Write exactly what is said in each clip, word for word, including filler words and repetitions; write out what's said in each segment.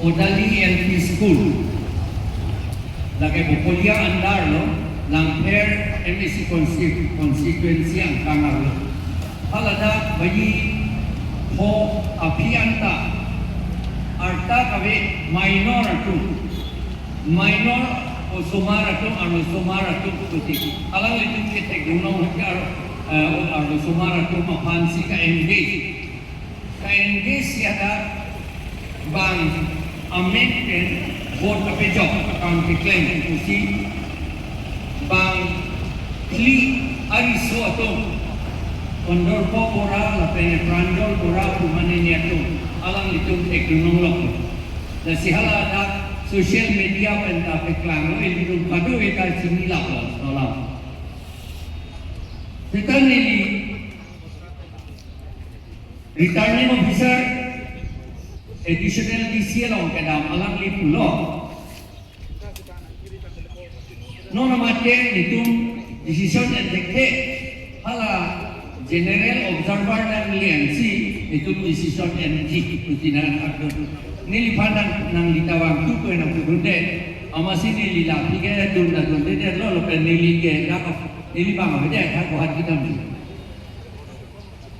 Bodali L P School, lake Bokolia under lo, Langpher M A C consti-, constituency angkang arlo. Haladak baji pho aphi anta, arta kave minor atum, minor osomar atum, arlosomar atum pusi. Alanglitum ke theklong nang ke ar-, eh, arlosomar atum aphansi ka-engage. Ka-engage ya dak bang amen pen vote apejok akam keklem pusi bang phli ariso atum Kondorpo Bora lapen Pranjal Bora pu mane ni atum alanglitum theklong nang lo. Lasi haladak social media pen ta peklang lo, ilitum kado-e ta chini lap lo, salam. Seta neli Returning Officer, Additional D C along kedam alangli pulo, non mate netum decision enthekthe, hala general observer nangliansi netum decision enji pusi nang akdun. Neliphan nang, nangli ta vangthu pu nangpudunde, amatsi neli la aphi ke dun ta dundedetlo, lapen neli ke dak, neli bang avedet ha Guwahati damji.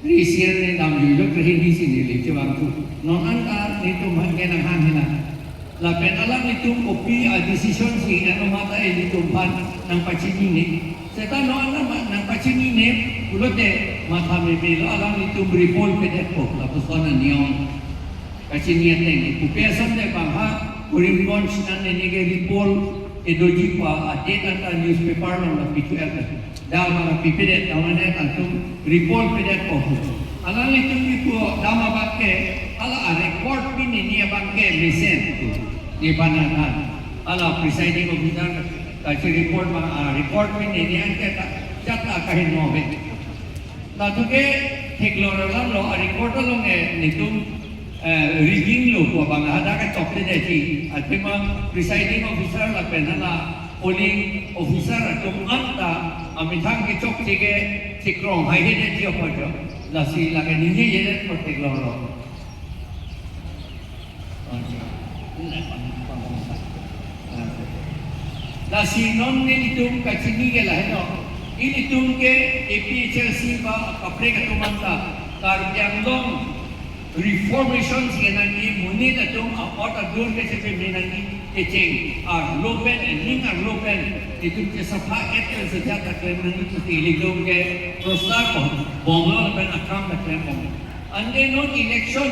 Ri sir ne damjui lo, kre Hindi si neli chevangthu. Non anta netum aphan ke nanghang hena. Lapen alanglitum kopi a-decision si eno mata ilitum aphan nangpachinine. Seta non anta ma-, nangpachinine pulote matha meme lo, alanglitum repoll pedetpo, lapuson aniyom. Kachini ateng, kopi asonte bang ha, Karimganj an neli ke repoll kedoji pu a-date anta newspaper along la pithu-et. Dam abang pipedet, ta mane latum repoll pedetpo. Alanglitum kipu dam abang ke, hala a-record pen neli abang ke mesen tu. Di panangan. Hala presiding officer kachi-repoll abang, a-record pen neli an ke ta, jat ta kahin mo be. Latum ke theklong alam lo, a-record along ke netum, eh, rigging lo pu abang hadak ke tokte dei ji. Athema presiding officer lapen hala polling officer atum anta amethang kechokche ke chekrong haihedet ji apot jo. Lasi lake ningjejedetpo theklong lo. Lasi non nelitum kachini ke lahelo. Ilitum ke A P H L C ba kaprek atum anta Karbi Anglong reformation si nangji, monit atum a-ot adur kachepame nangji kecheng arlo pen, ening arlo pen, itum ke sapha et pen sejak ta klem nangji pusi ilitum ke prostar bomlo lapen akam ta klembom. Ante non election,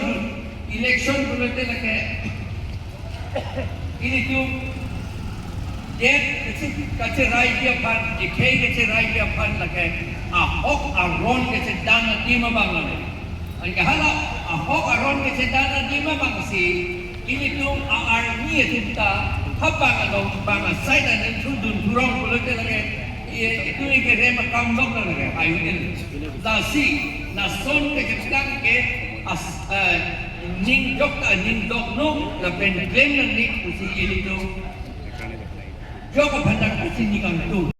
election pulote lake ilitum det kache-, kacheraipi aphan, dikhei kacheraipi aphan lake ahok aron kachedan adim abang lake. Anke hala ahok aron kachedan adim abangsi ilitum a-army atum ta habang along bang asai ta nangthudun thurong pulote lake, i-, itum ke rem akam lok lake, ayun. Lasi lason keketang ke as-, eh, ning jok ta ning jok no lapen klem nangji pusi ilitum jok aphan ta kachini kangtung.